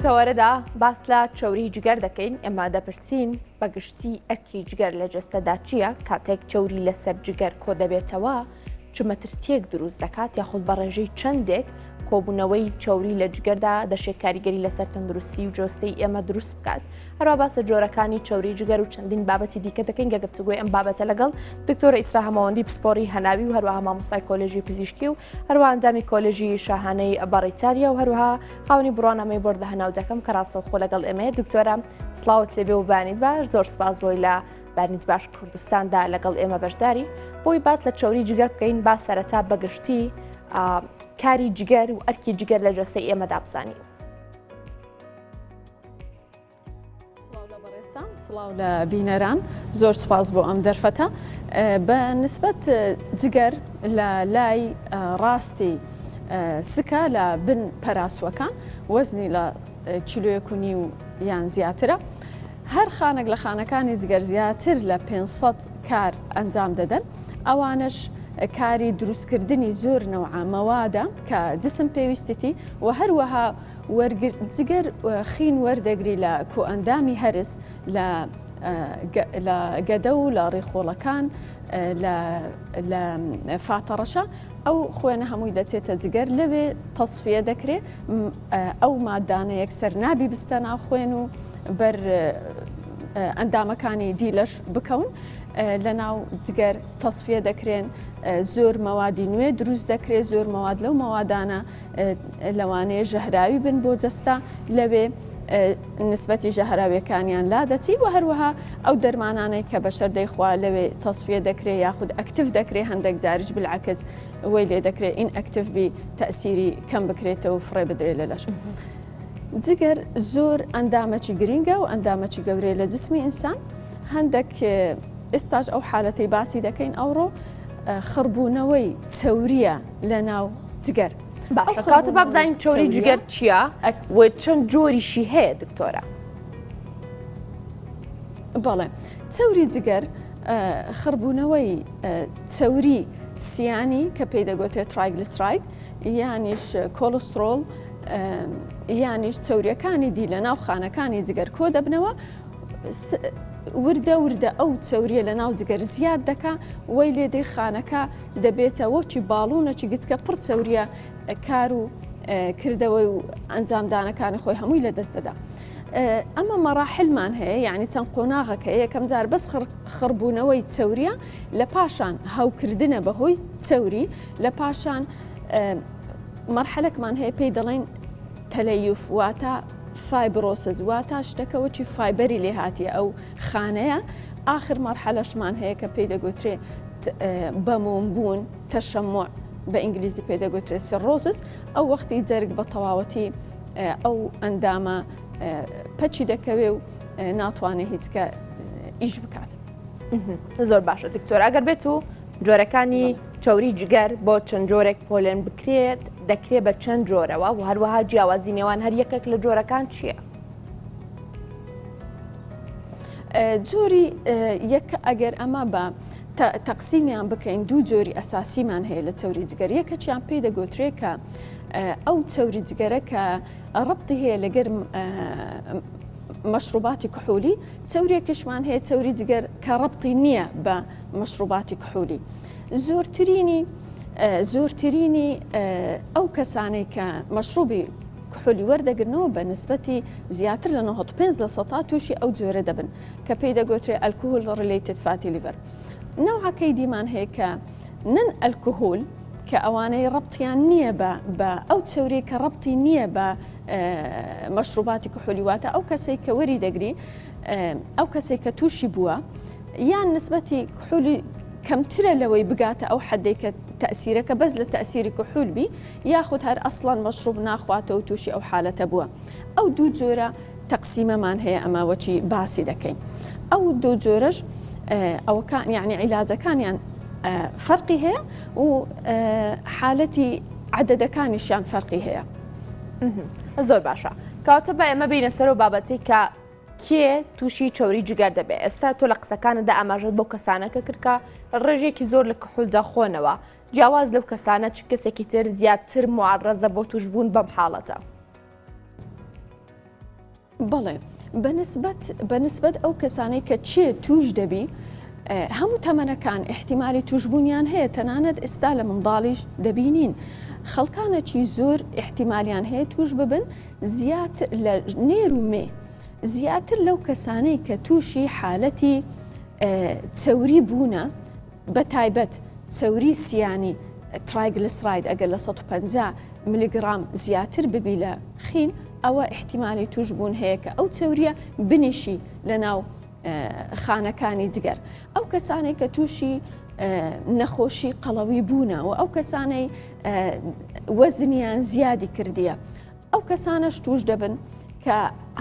تەوەرەدا باس لە چەوری جگەر دەکەین، ئێمە دەپرسین بە گشتی ئەرکی جگەر لە جەستەدا چییە؟ کاتێک چەوری لەسەر جگەر کۆدەبێتەوە چ مەترسییەک دروست دەکات یاخود بە ڕێژەی چەندێک کۆبوونەوەی چەوری لە جگەردا دەشێت کاریگەری لەسەر تەندروستی و جەستەی ئێمە دروست بکات؟ هەروەها باس لە جۆرەکانی چەوری جگەر و چەندین بابەتی دیکە دەکەین کە گفتوگۆی ئەم بابەتە لەگەڵ دکتۆرە ئیسرا هەمەوەندی پسپۆڕی هەناوی و هەروەها مامۆستای کۆلێژی پزیشکی و هەروەها ئەندامی کۆلێژی شاهانەی بەڕیتانیا و هەروەها خاوەنی بڕوانامەی بۆردە هەناو دەکەم کە ڕاستەوخۆ لەگەڵ ئێمەیە. دکتۆرە سڵاوت لێبێ و بەیانیت باش، زۆر سپاس بۆی لە بەیانیت باش کوردستاندا لەگەڵ ئێمە بەشداری بۆی باس لە چەوری جگەر بکەین. با سەرەتا بەگشتی کاری جگەر و ئەرکی جگەر لە جەستەی ئێمەدا بزانین. سڵاو لە بەڕێزتان، سڵاو لە بینەران، زۆر سوپاس بۆ ئەم دەرفەتە. بە نسبەت جگەر لە لای ڕاستی سکە لە بن پەراسوەکان وەزنی لە کیلۆیەک و نیو یان زیاترە. هەر خانێک لە خانەکانی جگەر زیاتر لە 500 کار ئەنجام دەدەن، ئەوانەش کاری دروستکردنی زۆر نەوعە مەوادە کە جسم پێویستیتی و هەروەها وەرگر جگەر خین وەردەگری لە کۆئەندامی هەرس لە لە گەدە و لە ڕیخۆڵەکان لە لە فاتەڕەشە ئەو خوێنە هەمووی دەچێتە جگەر لەوێ تەسفیە دەکرێ ئەو مادانە یەکسەر نابی بستە ناو خوێن و بەر ئەندامەکانی دیلەش بکەون لە ناو جگەر تەسفیە دەکرێن زۆر مەوادی نوێ دروست دەکرێت زۆر مەواد لەو مەوادانە لەوانەیە ژەهراوی بن بۆ جەستە لەوێ نسبەتی ژەهراویەکانیان لادەچی و هەروەها ئەو دەرمانانەی کە بەشەر دەیخوا لەوێ تەسفیە دەکرێ یاخود active دەکرێ هەندێک جاریش بالعکس وەی لێ دەکرێ inactive بی تەسیری کەم بکرێتەوە و فڕێ بدرێ لە لەش. جگەر زۆر ئەندامەکی گرینگە و ئەندامەکی گەورەیە لە جسمی ئینسان هەندێک ئێستاش ئەو حالەتەی باسی دەکەین ئەوڕۆ خڕبوونەوەی چەوریە لە ناو جگەر. باشە کەواتە با بزانین چەوری جگەر چییە و چەند جۆریشی هەیە دکتۆرە؟ بەڵێ چەوری جگەر خڕبوونەوەی چەوری سیانی کە پێی دەگوترێت triglyceride یانیش کۆڵسترۆڵ یانیش چەوریەکانی دی لە ناو خانەکانی جگەر کۆ دەبنەوە وردە وردە ئەو چەوریە لە ناو جگەر زیاد دەکا وەی لێ دێ خانەکە دەبێتە وەکی باڵونەکی گچکە پڕ چەوریە کار و کردەوەی و ئەنجامدانەکانی خۆی هەمووی لە دەست دەدا. ئەمە مەراحلمان هەیە یعنی چەند قۆناغەکە یەکەم جار بەس خڕبوونەوەی چەوریە لە پاشان هەوکردنە بەهۆی چەوری لە پاشان مەرحەلەکمان هەیە پێی دەڵێن تەلەیوف واتە fibrosis واتە شتەکە وەکی fiber ی لێ هاتیە ئەو خانەیە ئاخر مەرحەلەشمان هەیە کە پێی دەگوترێ بەمۆم بوون تشمع بە ئینگلیزی پێ دەگوترێت cirrhosis ئەو وەختی جەرگ بە تەواوەتی ئەو ئەندامە پەچی دەکەوێ و ناتوانێت هیچ کە ئیش بکات. زۆر باشە دکتۆر ئەگەر بێت و جۆرەکانی چەوری جگەر بۆ چەند جۆرێک پۆلێن بکرێت دەکرێت بە چەند جۆرەوە و هەروەها جیاوازی نێوان هەر یەکێک لە جۆرەکان چییە؟ جۆری یەک ئەگەر ئەمە بە تەقسیمیان بکەین دوو جۆری ئەساسیمان هەیە لە چەوری جگەر یەکەچیان پێی دەگوترێ کە ئەو چەوری جگەرە کە ڕبتی هەیە لەگەر مەشروباتی کحولی چەوریەکیشمان هەیە چەوری جگەر کە ڕبتی نییە بە مەشروباتی کحولی زۆرترینی زۆرترینی ئەو کەسانەی کە مەشروبی کحولی وەردەگرنەوە بە نسبەتی زیاتر لە 95 لە سەتا تووشی ئەو جۆرە دەبن کە پێی دەگوترێ alcohol related fatty liver نەوعەکەی دیمان هەیە کە non alcohol کە ئەوانەی ڕەبتیان نییە بە بە ئەو چەوری کە ڕەبتی نییە بە مەشروباتی کحولی واتە ئەو کەسێک کە وەری دەگری ئەو کەسێک کە تووشی بووە یان نسبەتی کحولی کەمترە لەوەی بگاتە ئەو حەدەی کە تەئسیرەکە بەس لە تەئسیری کحول بی یاخود هەر ئەسڵەن مەشروب ناخواتەوە و تووشی ئەو حالەتە بووە ئەو دوو جۆرە تەقسیمەمان هەیە ئەمە وەچی باسی دەکەین ئەو دوو جۆرەش ئەوەکان یعنی عیلاجەکانیان فەرقی هەیە و حالەتی عەدەدەکانیشیان فەرقی هەیە. زۆر باشە کەواتە با ئێمە بینە سەرەوە بابەتی کە کێ تووشی چەوری جگەر دەبێت؟ ئێستا تۆ لە قسەکانتدا ئاماژەت بەو کەسانەکە کرد کە ڕێژەیەکی زۆر لە کحول دەخۆنەوە، جیاواز لەو کەسانە چ کەسێکی تر زیاتر موعەڕەزە بۆ تووشبوون بەم حاڵەتە؟ بەڵێ بەنسبەت بەنسبەت ئەو کەسانەی کە چێ توش دەبی هەموو تەمەنەکان ئیحتیمالی توشبوونیان هەیە تەنانەت ئێستا لە منداڵیش دەبینین خەڵکانەکی زۆر ئیحتیمالیان هەیە توش ببن زیاتر لە نێر و مێ زیاتر لەو کەسانەی کە تووشی حالەتی چەوری بوونە بە تایبەت چەوری سیانی triglyceride ئەگەر لە 150 ملیگرام زیاتر ببی لە خین ئەوە ئیحتیمالی توشبوون هەیە کە ئەو چەوریە بنیشی لە ناو خانەکانی جگەر. ئەو کەسانەی کە تووشی نەخۆشی قەڵەوی بوونە و ئەو کەسانەی وەزنیان زیادی کردیە ئەو کەسانەش توش دەبن کە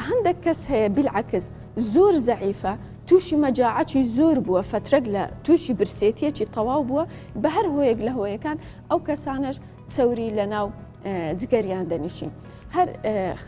هەندێک کەس هەیە بیلعکس زۆر زەعیفە تووشی مەجاعەکی زۆر بووە فەترەک لە تووشی برسێتیەکی تەواو بووە بە هەر هۆیەک لە هۆیەکان ئەو کەسانەش چەوری لە ناو جگەریان دەنیشی هەر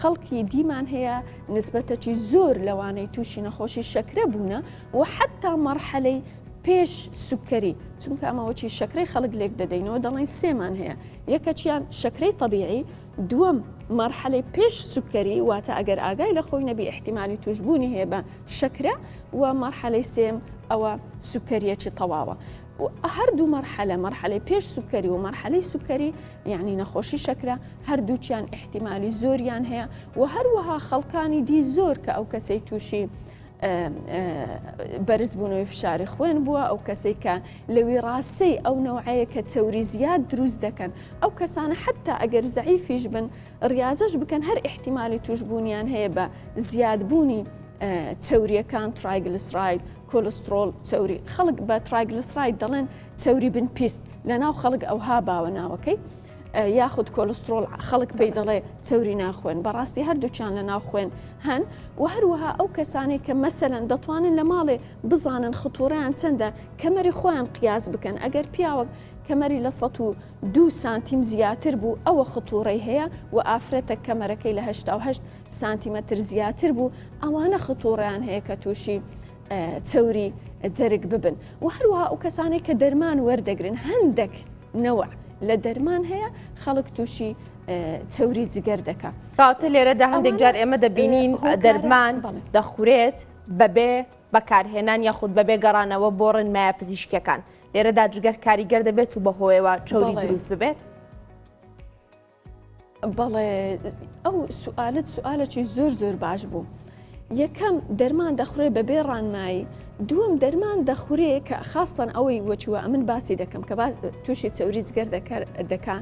خەڵکی دیمان هەیە نسبەتەکی زۆر لەوانەی تووشی نەخۆشی شەکرە بوونە و حتا مەرحەلەی پێش سوکەری چونکە ئەمەوەچی شەکرەی خەڵک لێک دەدەینەوە دەڵێن سێمان هەیە یەکەچیان شەکرەی طببیعی دووەم مەرحەلەی پێش سوکەری واتە ئەگەر ئاگای لە خۆی نەبی احتیممالی توشببوونی هەیە بە شەکرە و مەرحەلەی سێم ئەوە سوکەریەکی تەواوە هەردوو مەرحەلە مەرحەلەی پێش سوکەری و مەرحەلەی سوکەری یعنی نەخۆشی شەکرە هەردووچیان احتیممالی زۆریان هەیە و هەروەها خەڵکانی دی زۆر کە ئەو کەسەی تووشی بەرزبوونەوەی فشاری خوێن بووە ئەو کەسێک کە لە ویڕاسەی ئەو نەوعەیە کە چەوری زیاد دروست دەکەن ئەو کەسانە حتا ئەگەر زەعیفیش بن ڕاضەش بکەن هەر احتیممالی توشببوونیان هەیە بە زیادبوونی چەوریەکان triglyceride کۆلسترۆڵ چەوری خەڵک بە triglyceride دەڵێن چەوری بن پیست لە ناو خەڵک ئەوها باوە ناوەکەی یاخود کۆلسترۆڵ خەڵک پێی دەڵێ چەوری ناخوێن بەڕاستی هەردووچیان لە ناو خوێن هەن و هەروەها ئەو کەسانەی کە مەسەلەن دەتوانن لە ماڵێ بزانن خطوڕیان چەندە کەمەری خۆیان قیاس بکەن ئەگەر پیاوەک کەمەری لە 102 سانتیم زیاتر بوو ئەوە خطوڕەی هەیە و ئافرەتە کەمەرەکەی لە 88 سانتیمەتر زیاتر بوو ئەوانە خطوڕیان هەیە کە تووشی چەوری جەرگ ببن و هەروەها ئەو کەسانەی کە دەرمان وەردەگرن هەندێک نەوع لە دەرمان هەیە خەڵک تووشی چەوری جگەر دەکا. کەواتە لێرەدا هەندێک جار ئێمە دەبینین دەرمان دەخورێت بەبێ بەکارهێنان یاخود بەبێ گەڕانەوە بۆ ڕێنمایە پزیشکیەکان لێرەدا جگەر کاریگەر دەبێت و بەهۆیەوە چەوری دروست ببێت. بەڵێ ئەو سوالت سوالێکی زۆر زۆر باش بوو. یەکەم دەرمان دەخورێ بەبێ ڕانمایی دووەم دەرمان دەخورێ کە خاستان ئەوەی وەچووە ئەمن باسی دەکەم کە باس تووشی چەوری جگەر دەکا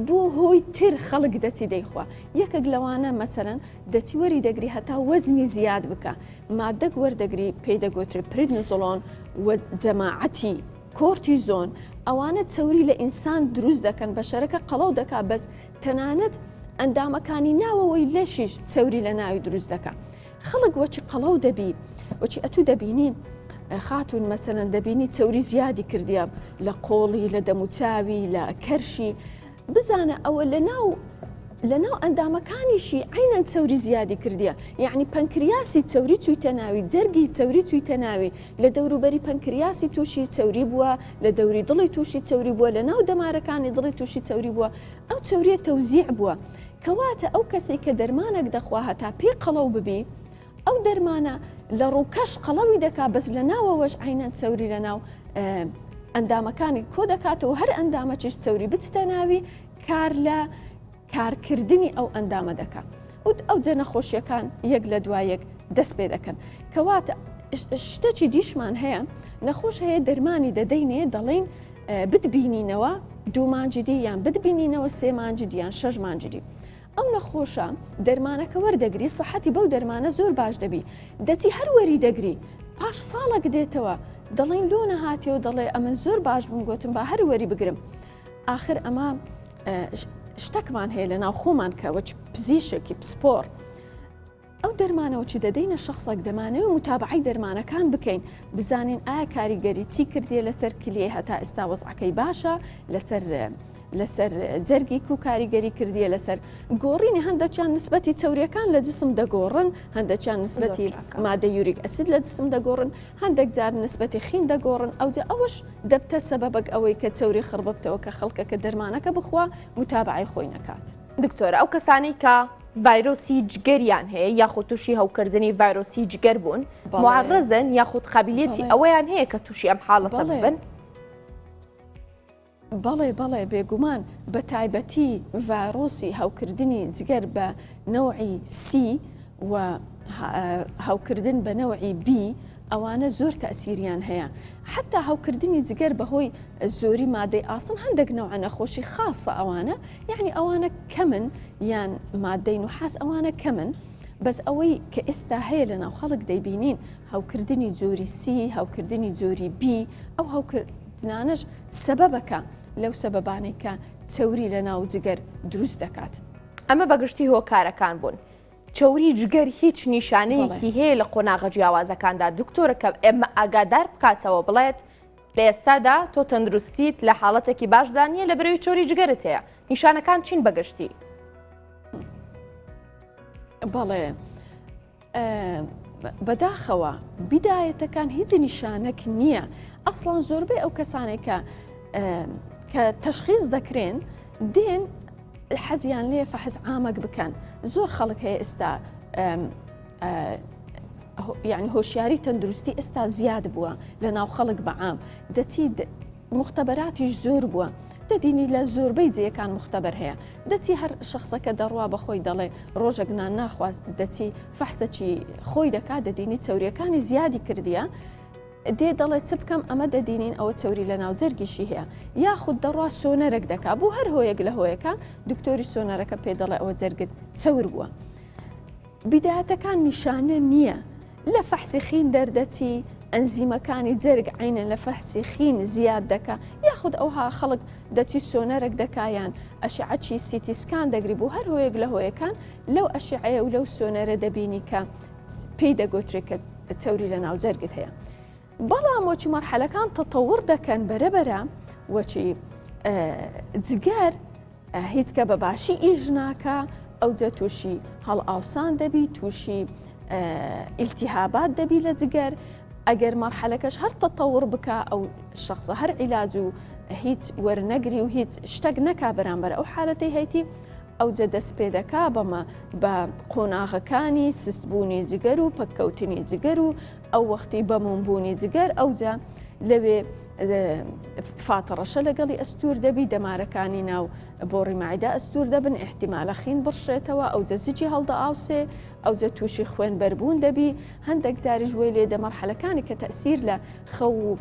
بۆ هۆی تر خەڵک دەچی دەیخوا یەکێک لەوانە مەسەرەن دەچی وەری دەگری هەتا وەزنی زیاد بکە مادەک وەردەگری پێی دەگوترێ پریدنزۆلۆن و جەماعەتی کۆرتیزۆن، ئەوانە چەوری لە ئینسان دروست دەکەن، بەشەرەکە قەڵەو دەکا بەس تەنانەت ئەندامەکانی ناوەوەی لەشیش چەوری لە ناوی دروست دەکا. خەڵک وەچی قەڵەو دەبی، وەچی ئەتوو دەبینی خاتوون مەسەلەن دەبینی چەوری زیادی کردیە لە قۆڵی، لە دەموچاوی، لە کەرشی، بزانە ئەوە لەناو لەناو ئەندامەکانیشی عەینەن چەوری زیادی کردیە یەعنی پەنکریاسی چەوری چویتە ناوی جەرگی چەوری چویتە ناوی لە دەوروبەری پەنکریاسی تووشی چەوری بووە لە دەوری دڵی تووشی چەوری بووە لە ناو دەمارەکانی دڵی تووشی چەوری بووە ئەو چەوریە تەوزیع بووە کەواتە ئەو کەسێک کە دەرمانێک دەخوا هەتا پێی قەڵەو ببی ئەو دەرمانە لە ڕووکەش قەڵەوی دەکا بەس لە ناوەوەش عەینەن چەوری لە ناو ئەندامەکانی کۆ دەکاتەوە هەر ئەندامەکیش چەوری بچتە ناوی کار لە کارکردنی ئەو ئەندامە دەکا و ئەو جە نەخۆشیەکان یەک لە دوای یەک دەست پێ دەکەن کەواتە شتەکی دیشمان هەیە نەخۆش هەیە دەرمانی دەدەینێ دەڵێین بتبینینەوە دوو مانجی دی یان بتبینینەوە سێ مانجی دی یان شەش مانجی دی ئەو نەخۆشە دەرمانەکە وەردەگری سەحەتی بەو دەرمانە زۆر باش دەبی دەچی هەر وەری دەگری پاش ساڵێک دێتەوە دەڵێن لۆ نەهاتیەوە دەڵێ ئەمن زۆر باش بووم گوتم با هەر وەری بگرم ئاخر ئەمە شتەکمان هەیە لە ناو خۆمان کە وەچ پزیشکی پسپۆر ئەو دەرمانەوە چی دەدەینە شخصێک دەمانەوە متابعی دەرمانەکان بکەین بزانین ئایا کاریگەری چی کردیە لەسەر کلیە هەتا ئێستا وەزعەکەی باشە لەسەر لەسەر جەرگی کو کاریگەری کردیە لەسەر گۆڕینی هەندەچیان نسبەتی چەوریەکان لە جسم دەگۆڕن هەندەچیان نسبەتی مادە uric acid لە جسم دەگۆڕن هەندێک جار نسبەتی خین دەگۆڕن ئەوجا ئەوەش دەبتە سەبەبەک ئەوەی کە چەوری خڕ ببتەوە کە خەڵکەکە دەرمانەکە بخوا متابعەی خۆی نەکات. دکتۆر ئەو کەسانەی کە. ڤایرۆسی جگەریان هەیە یاخود تووشی هەوکردنی ڤایرۆسی جگەر بوون معرضن یاخود قابلیەتی ئەوەیان هەیە کە تووشی ئەم حاڵەتە ببن؟ بەڵێ بەڵێ بێگومان بە تایبەتی ڤایرۆسی هەوکردنی جگەر بە نەوعی سی و هەوکردن بە نەوعی بی ئەوانە زۆر تەئسیریان هەیە حەتا هەوکردنی جگەر بەهۆی زۆری مادەی ئاسن هەندێک نەوعە نەخۆشی خاصە ئەوانە یعنی ئەوانە کەمن یان مادەی نوحاس ئەوانە کەمن بەس ئەوەی کە ئێستا هەیە لە ناو خەڵک دەیبینین هەوکردنی جۆری سی هەوکردنی جۆری بی ئەو هەوکردنانەش سەبەبەکە لەو سەبەبانەی کە چەوری لە ناو جگەر دروست دەکات. ئەمە بەگشتی هۆکارەکان بوون. چەوری جگەر هیچ نیشانەیەکی هەیە لە قۆناغە جیاوازەکاندا دکتۆرە کە ئێمە ئاگادار بکاتەوە بڵێت لە ئێستادا تۆ تەندروستیت لە حاڵەتێکی باشدا نییە لە برەوی چۆری جگەرت هەیە نیشانەکان چین بەگشتی؟ بەڵێ بەداخەوە بیدایەتەکان هیچ نیشانەک نییە ئەسڵان زۆربەی ئەو کەسانێک کە کە تەشخیز دەکرێن دێن حەزیان لێ فەحز عامەک بکەن زۆر خەڵک هەیە ئێستا یعنی هۆشیاری تەندروستی ئێستا زیاد بووە لە ناو خەڵک بەعام دەچی موختەبەراتیش زۆر بووە دەدینی لە زۆربەی جێیەکان موختەبەر هەیە دەچی هەر شخصەکە دەڕوا بە خۆی دەڵێ ڕۆژێک نان ناخواست دەچی فەحسەکی خۆی دەکات دەدینی چەوریەکانی زیادی کردیە دێ دەڵێ چ بکەم ئەمە دەدینین ئەوە چەوری لە ناو جەرگیشی هەیە یاخود دەڕوا سۆنەرێک دەکا بۆ هەر هۆیەک لە هۆیەکان دکتۆری سۆنەرەکە پێ دەڵێ ئەوە جەرگت چەور بووە بیدایەتەکان نیشانە نییە لە فەحسی خین دەردەچی ئەنزیمەکانی جەرگ عەینەن لە فەحسی خین زیاد دەکا یاخود ئەوها خەڵک دەچی سۆنەرەک دەکا یان ئەشعەچی CT scan دەگری بۆ هەر هۆیەک لە هۆیەکان لەو ئەشعەیە و لەو سۆنەرە دەبینی کە پێی دەگۆترێ کە چەوری لە ناو جەرگت هەیە بەڵام وەچی مەرحەلەکان تەتەوڕ دەکەن بەرەبەرە وەچی جگەر هیچ کە بە باشی ئیش ناکا ئەوجە تووشی هەڵئاوسان دەبی تووشی ئیلتیهابات دەبی لە جگەر ئەگەر مەرحەلەکەش هەر تەتەوڕ بکە ئەو شخصە هەر عیلاج و هیچ وەرنەگری و هیچ شتەک نەکا بەرامبەر ئەو حالەتەی هەیتی ئەوجە دەست پێ دەکا بەمە بە قۆناغەکانی سستبوونی جگەر و پەککەوتنی جگەر و ئەو وەختی بەمۆمبوونی جگەر ئەوجا لەوێ فاتەڕەشە لەگەڵی ئەستور دەبی دەمارەکانی ناو بۆڕی مەعیدە ئەستور دەبن ئیحتیمالە خین بڕشێتەوە ئەوجە زجی هەڵدەئاوسێ ئەوجە تووشی خوێن بەربوون دەبی هەندێک جاریش وەی لێ دە مەرحەلەکانی کە تەسیر لە خەو و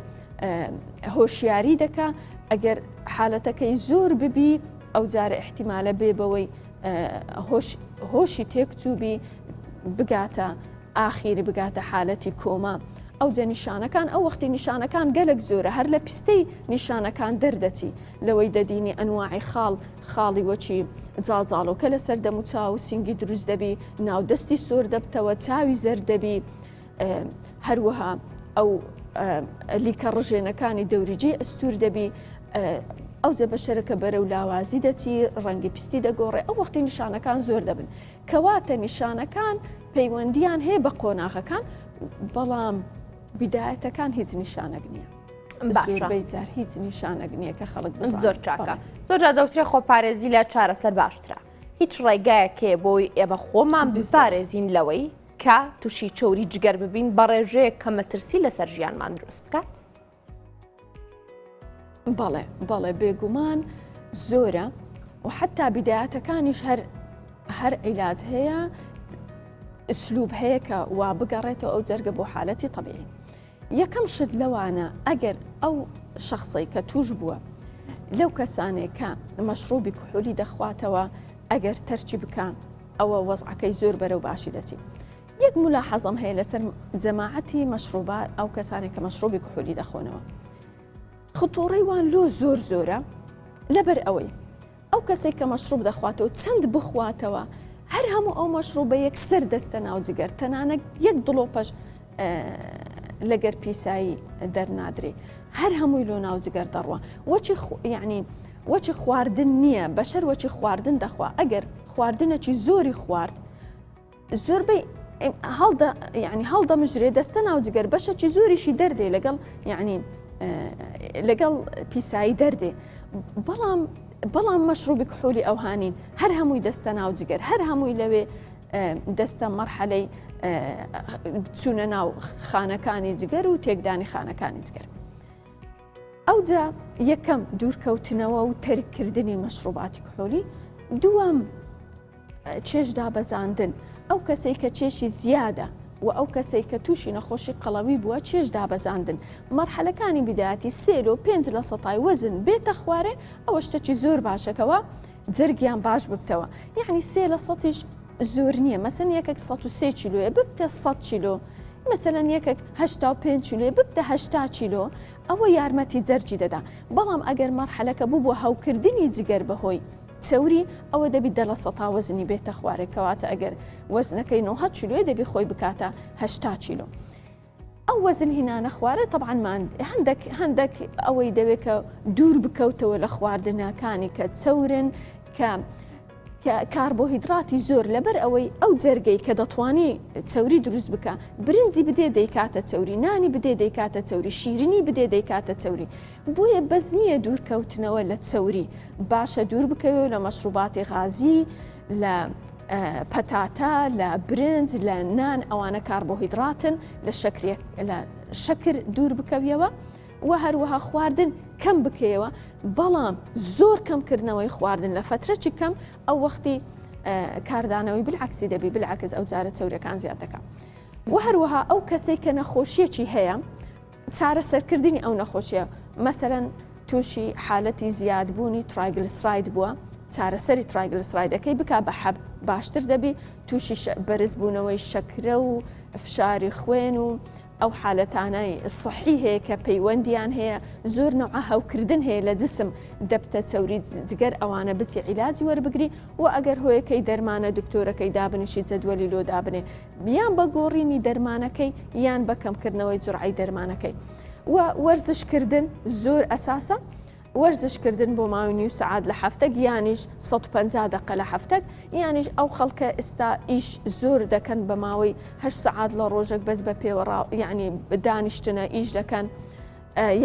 هۆشیاری دەکا ئەگەر حالەتەکەی زۆر ببی ئەو جارە ئیحتیمالە بێ بەوەی هۆشی تێکچووبی بگاتە ئاخیری بگاتە حالەتی کۆما ئەوجە نیشانەکان ئەو وەختی نیشانەکان گەلک زۆرە هەر لە پیستەی نیشانەکان دەردەچی لەوەی دەدینی ئەنواعی خاڵ خاڵی وەچی جاڵجاڵۆکە لەسەر دەم و چاو و سینگی دروست دەبی ناو دەستی سۆر دەبتەوە چاوی زەرد دەبی هەروەها ئەو لیکە ڕژێنەکانی دەوریجی ئەستور دەبی ئەوجە بەشەرەکە بەرەو لاوازی دەچی ڕەنگی پستی دەگۆڕێ ئەو وەختی نیشانەکان زۆر دەبن کەواتە نیشانەکان پەیوەندیان هەیە بە قۆناغەکان بەڵام بیدایەتەکان هیچ نیشانەک نییە. زۆربەی جار هیچ نیشانەک نییە کە خەڵک زۆر چاکە زۆر جار دەوترێ خۆپارێزی لە چارەسەر باشترە هیچ ڕێگایەک هەیە بۆی ئێمە خۆمان بپارێزین لەوەی کە تووشی چەوری جگەر ببین بە ڕێژەیەک کە مەترسی لەسەر ژیانمان دروست بکات؟ بەڵێ بەڵێ بێگومان زۆرە و حتا بیدایەتەکانیش هەر هەر عیلاج هەیە ئسلوب هەیە کە وا بگەڕێتەوە ئەو جەرگە بۆ حالەتی طبیعی یەکەم شت لەوانە ئەگەر ئەو شخصی کە توش بووە لەو کەسانێک کە مەشروبی کحولی دەخواتەوە ئەگەر تەرچی بکە ئەوە وەزعەکەی زۆر بەرەو باشی دەچی یەک مولاحەزەم هەیە لەسەر جەماعەتی مەشروبات ئەو کەسانێک کە مەشروبی کحولی دەخۆنەوە خطوڕەی وان لۆ زۆر زۆرە لەبەر ئەوەی ئەو کەسێک کە مەشروب دەخواتەوە چەند بخواتەوە هەر هەموو ئەو مەشروبە یەکسەر دەستە ناو جگەر تەنانەت یەک دڵۆپەش لەگەر پیسایی دەرنادرێ هەر هەمووی لۆ ناو جگەر دەڕوە وەچی یعنی وەچی خواردن نییە بەشەر وەچی خواردن دەخوا ئەگەر خواردنەکی زۆری خوارد زۆربەی هەڵدە یعنی هەڵدەمژرێ دەستە ناو جگەر بەشەکی زۆریشی دەردێ لەگەڵ یعنی لەگەڵ پیسایی دەردێ بەڵام. بەڵام مەشروبی کحولی ئەوهانین هەر هەمووی دەستە ناو جگەر هەر هەمووی لەوێ دەستە مەرحەلەی چوونە ناو خانەکانی جگەر و تێکدانی خانەکانی جگەر. ئەوجا یەکەم دوورکەوتنەوە و تەرککردنی مەشروباتی کحولی دووەم چێژ دابەزاندن، ئەو کەسەی کە کێشی زیادە و ئەو کەسەی کە تووشی نەخۆشی قەڵەوی بووە چێژ دابەزاندن مەرحەلەکانی بیدایەتی سێ لۆ پێنج لە سەتای وەزن بێتە خوارێ ئەوە شتەکی زۆر باشەکەوە جەرگیان باش ببتەوە یعنی سێ لە سەتیش زۆر نییە مەسەن یەکێک 103 کیلۆیە ببتە 100 کیلۆ مەسەلەن یەکێک 85 کیلۆیە ببتە 80 کیلۆ ئەوە یارمەتی جەرگی دەدا بەڵام ئەگەر مەرحەلەکە بوو بۆ هەوکردنی جگەر بەهۆی چەوری، ئەوە دەبی دە لە سەتا وەزنی بێتە خوارێ، کەواتە ئەگەر وەزنەکەی نۆهەد کیلۆیە دەبی خۆی بکاتە 80 کیلۆ. ئەو وەزن هینانە خوارێ تەبعەن ماند هەندێک هەندێک ئەوەی دەوێت کە دوور بکەوتەوە لە خواردنەکانی کە چەورن کە کە کاربۆهیدراتی زۆر لەبەر ئەوەی ئەو جەرگەی کە دەتوانی چەوری دروست بکە برنجی بدێ دەیکاتە چەوری نانی بدێ دەیکاتە چەوری شیرنی بدێ دەیکاتە چەوری بۆیە بەس نییە دوورکەوتنەوە لە چەوری، باشە دوور بکەوێت لە مەشروباتی غازی، لە پەتاتە، لە برنج، لە نان ئەوانە کاربۆهیدراتن، لە شەکرێک لە شەکر دوور بکەویەوە و هەروەها خواردن کەم بکەیەوە، بەڵام زۆر کەمکردنەوەی خواردن لە فەترەکی کەم ئەو وەختی کاردانەوەی بالعکسی دەبی بالعکس ئەو جارە چەوریەکان زیاد دەکات. و هەروەها ئەو کەسێک کە نەخۆشیەکی هەیە چارەسەرکردنی ئەو نەخۆشیە مەسەلەن تووشی حالەتی زیادبوونی triglyceride بووە چارەسەری triglyceride ەکەی بک بە حەب باشتر دەبی تووشی بەرزبوونەوەی شەکرە و فشاری خوێن و ئەو حالەتانەی سەحی هەیە کە پەیوەندیان هەیە زۆر نەوعە هەوکردن هەیە لە جسم دەبتە چەوری جگەر ئەوانە بچی عیلاجی وەربگری و ئەگەر هۆیەکەی دەرمانە دکتۆرەکەی دابنیشی جەدوەلی لۆ دابنێ یان بە گۆڕینی دەرمانەکەی یان بە کەمکردنەوەی جورعەی دەرمانەکەی و وەرزشکردن زۆر ئەساسە وەرزشکردن بۆ ماوەی نیو سەعات لە هەفتەک یانیش 150 دقە لە هەفتەک یانیش ئەو خەڵکە ئستا ئیش زۆر دەکەن بە ماوەی هەشت سەعات لە ڕۆژێک بەس بە پێوە یعنی دانیشتنە ئیش دەکەن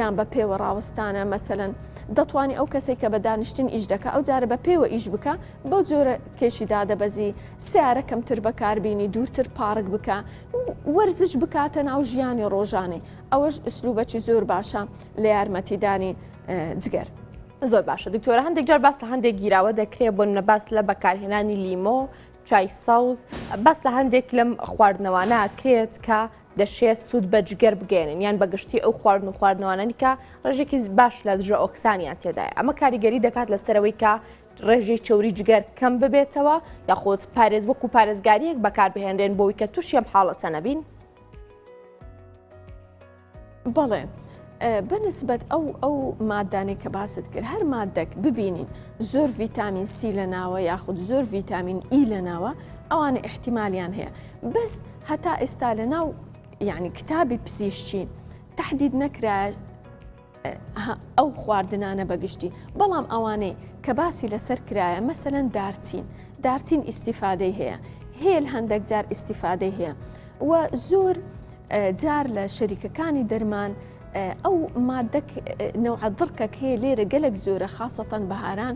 یان بە پێوە ڕاوەستانە مەسەلەن دەتوانی ئەو کەسێک کە بە دانیشتن ئیش دەکا ئەو جارە بە پێوە ئیش بکە بەو جۆرە کێشی دادەبەزی سیارە کەمتر بەکاربینی دوورتر پارک بکە وەرزش بکاتە ناو ژیانی ڕۆژانەی ئەوەش ئسلوبەکی زۆر باشە لە یارمەتیدانی جگەر. زۆر باشە دکتۆرە هەندێک جار باس لە هەندێک گیراوە دەکرێت بۆ نمونە باس لە بەکارهێنانی لیمۆ چای سەوز باس لە هەندێک لەم خواردنەوانە کرێت کە دەشێت سوود بە جگەر بگەیەنن یان بە گشتی ئەو خواردن و خواردنەوانەی کە ڕێژێکی باش لە دژە ئۆکسانیان تێدایە ئەمە کاریگەری دەکات لەسەرەوەی کە ڕێژەی چەوری جگەر کەم ببێتەوە یاخود پارێز وەکو پارێزگاریەک بەکاربهێنرێن بۆی کە تووشی ئەم حاڵەتە نەبین؟ بەڵێ بەنسبەت ئەو ئەو مادانەی کە باست کرد هەر مادەک ببینین زۆر ڤیتامین سی لە ناوە یاخود زۆر ڤیتامین ئی لە ناوە ئەوانە احتیمالیان هەیە بەس هەتا ئێستا لە ناو یعنی کتابی پزیشکی تهدید نەکرا ئەو خواردنانە بەگشتی بەڵام ئەوانەی کە باسی لەسەر کرایە مەسەلەن دارچین دارچین ئیسیفادەی هەیە هێل هەندێک جار ئیسیفادەی هەیە و زۆر جار لە شەریکەکانی دەرمان ئەو مادەک نەوعە دڕکەک هەیە لێرە گەلک زۆرە خاصەتەن بەهاران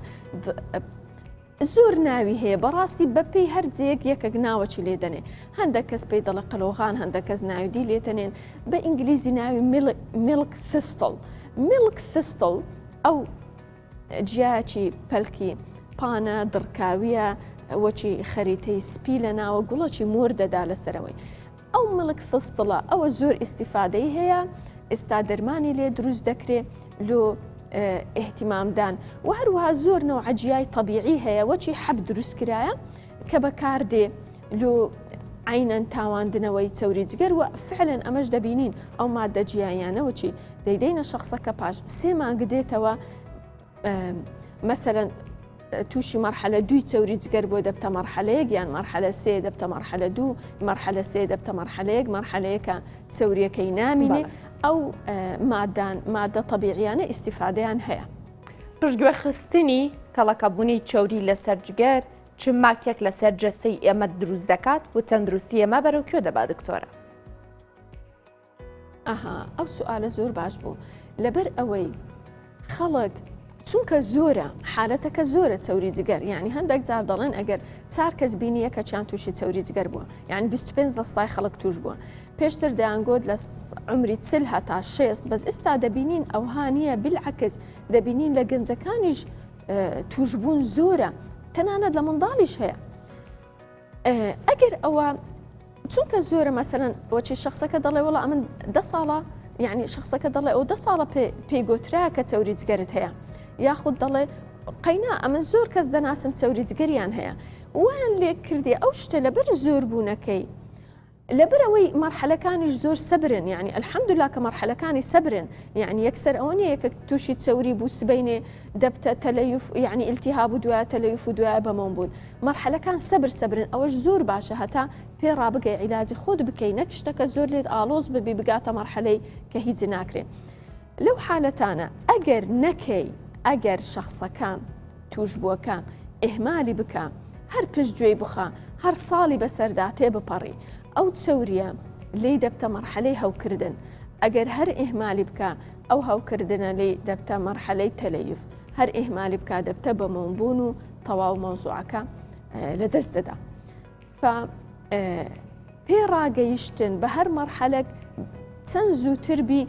زۆر ناوی هەیە بەڕاستی بەپێی هەر جێیەک یەکەک ناوەکی لێ دەنێ هەندەک کەس پێی دەڵێ قەلۆغان هەندەک کەس ناوی دی لێ دەنێن بە ئینگلیزی ناوی milk thistle milk thistle ئەو جیاکی پەلکی پانە دڕکاویە وەکی خەریتەی سپی لە ناوە گوڵەکی مۆر دەدا لەسەرەوەی ئەو milk thistle ە ئەوە زۆر ئیستیفادەی هەیە ئێستا دەرمانی لێ دروست دەکرێ لۆ ئیهتیمامدان و هەروەها زۆر نەوعە جیای تەبیعی هەیە وەکی حەب دروست کرایە کە بەکاردێ لۆ عینەن تاواندنەوەی چەوری جگەر و فعلەن ئەمەش دەبینین ئەو مادە جیایانە وەچی دەیدەینە شخصەکە پاش سێ مانگ دێتەوە مەسەلەن تووشی مەرحەلە دووی چەوری جگەر بۆ دەبتە مەرحەلەیەک یان مەرحەلە سێ دەبتە مەرحەلە دوو مەرحەلە سێ دەبتە مەرحەلەیەک مەرحەلەیەکە چەوریەکەی نامینێ ئەو مادان مادە تەبیعیانە ئیسیفادەیان هەیە. پشتگوێخستنی کەڵەکەبوونی چەوری لەسەر جگەر چ ماکێک لەسەر جەستەی ئێمە دروست دەکات و تەندروستی ئێمە بەرەو کوێ دەبا دکتۆرە؟ ئەها ئەو سوئالە زۆر باش بوو لەبەر ئەوەی خەڵک. چونکە زۆرە حالەتەکە زۆرە چەوری جگەر یعنی هەندێک جار دەڵێن ئەگەر چار کەس بینی یەکەچیان تووشی چەوری جگەر بووە یعنی 25 لە سای خەڵک توش بووە پێشتر دەیانگوت لە عمری چل هەتا شێست بەس ئستا دەبینین ئەوها نییە بالعکس دەبینین لە گەنجەکانیش توشبوون زۆرە تەنانەت لە منداڵیش هەیە ئەگەر ئەوە چونکە زۆرە مەسەرەن وەچی شخصەکە دەڵێ وڵا ئەمن دە ساڵە یعنی شخصەکە دەڵێ ئەو دە ساڵە پێی گۆترا کە چەوری جگەرت هەیە یاخود دەڵێ قەینا ئەمە زۆر کەس دەناسم چەوری جگەریان هەیە وان لێک کردی ئەو شتە لەبەر زۆر بوونەکەی لەبەر ئەوەی مەرحەلەکانیش زۆر سەبرن یانی الحمدللە کە مەرحەلەکانی سەبرن یانی یەکسەر ئەوە نییە یەکێک تووشی چەوری بوو سبەینێ دەبتە تەلەیف یانی ئیلتیهاب و دوایە تەلەیف و دوایە بەمۆم بوون مەرحەلەکان سەبر سەبرن ئەوەش زۆر باشە هەتا پێ ڕابگەی عیلاجی خۆت بکەی نەک شتەکە زۆر لێت ئاڵۆز ببی بگاتە مەرحەلەی کە هیچ ناکرێ لەو حالەتانە ئەگەر نەکەی ئەگەر شەخسەکە تووشبووەکە ئیهمالی بکا، هەر پشت گوێی بخا، هەر ساڵی بەسەردا تێبپەڕی، ئەو چەورییە لێی دەبتە مەرحەلەی هەوکردن، ئەگەر هەر ئیهمالی بکا، ئەو هەوکردنە لێی دەبتە مەرحەلەی تەلەیف، هەر ئیهمالی بکا دەبتە بەمۆمبوون و تەواو مەوزوعەکە لەدەست دەدا. ف پێ ڕاگەیشتن بە هەر مەرحەلەک چەند زووتر بی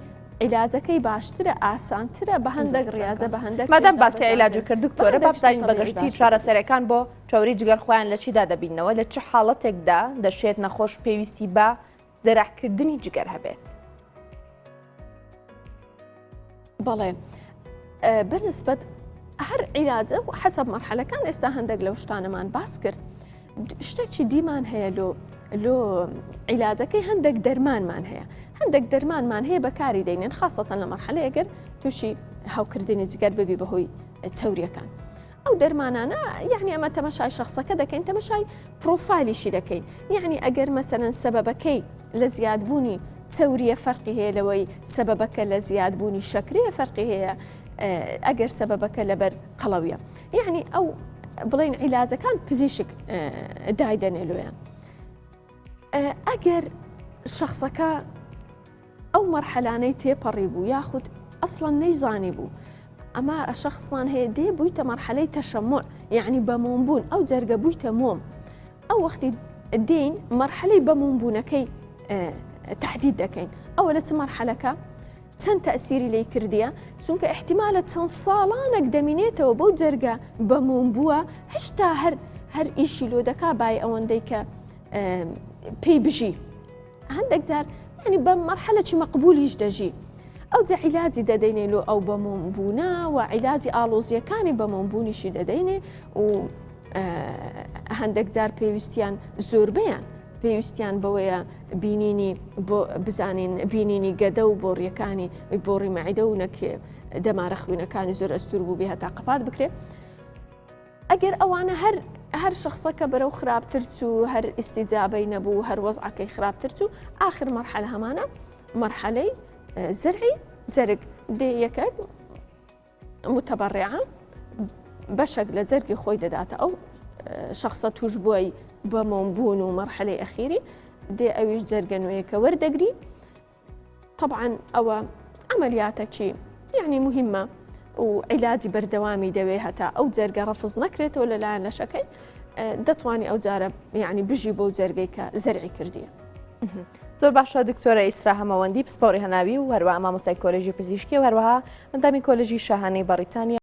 عیلاجەکەی باشترە ئاسانترە بە هەندێک ڕاضە بە هەندێک مادام باسی عیلاج کرد دکتۆرە با بزانین بە گشتی چارەسەرەکان بۆ چەوری جگەر خۆیان لە چیدا دەبینەوە لە چ حاڵەتێکدا دەشێت نەخۆش پێویستی بە زەرعکردنی جگەر هەبێت؟ بەڵێ بەنسبەت هەر عیلاجە و حەسەب مەرحەلەکان ئێستا هەندێک لەو شتانەمان باس کرد شتێکی دیمان هەیە لۆ لۆ عیلاجەکەی هەندێک دەرمانمان هەیە هەندێک دەرمانمان هەیە بەکاری دەینێن خاصەتەن لە مەرحەلەی ئەگەر تووشی هاوکردنی جگەر ببی بەهۆی چەوریەکان ئەو دەرمانانە یعنی ئەمە تەمەشای شخصەکە دەکەین تەمەشای پرۆفایلیشی دەکەین یعنی ئەگەر مەسەرەن سەبەبەکەی لە زیادبوونی چەوریە فەرقی هەیە لەوەی سەبەبەکە لە زیادبوونی شەکرەیە فەرقی هەیە ئەگەر سەبەبەکە لەبەر قەڵەویە یعنی ئەو بڵین عیلاجەکان پزیشک دایدەنێ لۆیان ئەگەر شخصەکە ئەو مەرحەلانەی تێپەڕی بوو یاخود ئەسڵەن نەیزانی بوو ئەمە شخصمان هەیە دێ بوویتە مەرحەلەی تەشەموع یعنی بەمۆم بوون ئەو جەرگە بوویتە مۆم ئەو وەختی دێین مەرحەلەی بەمۆم بوونەکەی تهدید دەکەین ئەوە لە چ مەرحەلەکە چەند تەسیری لی کردیە چونکە احتیمالە چەند ساڵانێک دەمینێتەوە بەو جەرگە بەمۆم بووە هەشتا هەر هەر ئیشی لۆ دەکا بای ئەوەندەی کە پێی بژی هەندێک جار یعنی بە مەرحەلەکی مەقبولیش دەژی ئەوجا عیلاجی دەدەینێ لۆ ئەو بەمۆم بوونە و عیلاجی ئاڵۆزیەکانی بەمۆم بوونیشی دەدەینێ و هەندێک جار پێویستیان زۆربەیان پێویستیان بەوەیە بینینی بۆ بزانین بینینی گەدە و بۆڕیەکانی بۆڕی مەعیدە و نەکێ دەمارە خوینەکانی زۆر ئەستور بوو بێ هەتا قەپات بکرێ ئەگەر ئەوانە هەر هەر شخصەکە بەرەو خراپتر چوو هەر ئیسیجابەی نەبوو هەر وەزعەکەی خراپتر چوو ئاخر مەرحەلە هەمانە مەرحەلەی زەرعی جەرگ دێ یەکەک متبەڕعە بەشێک لە جەرگی خۆی دەداتە ئەو شخصە توش بووی بە مۆمبوون و مەرحەلەی ئەخیری دێ ئەویش جەرگە نوێیەکە وەردەگری تەبعەن ئەوە عەمەلیاتەکی یعنی مهمە و عیلاجی بەردەوامی دەوێ هەتا ئەو جەرگە ڕەفز نەکرێتەوە لەلایەن لەشەکەی دەتوانی ئەو جارە یعنی بژی بۆ جەرگەی کە زەرعی کردیە. زۆر باشە دکتۆرە ئیسرا هەمەوەندی پسپۆڕی هەناوی و هەروەها مامۆستای کۆلێژی پزیشکی و هەروەها ئەندامی کۆلێژی شاهانەی بەڕیتانیا.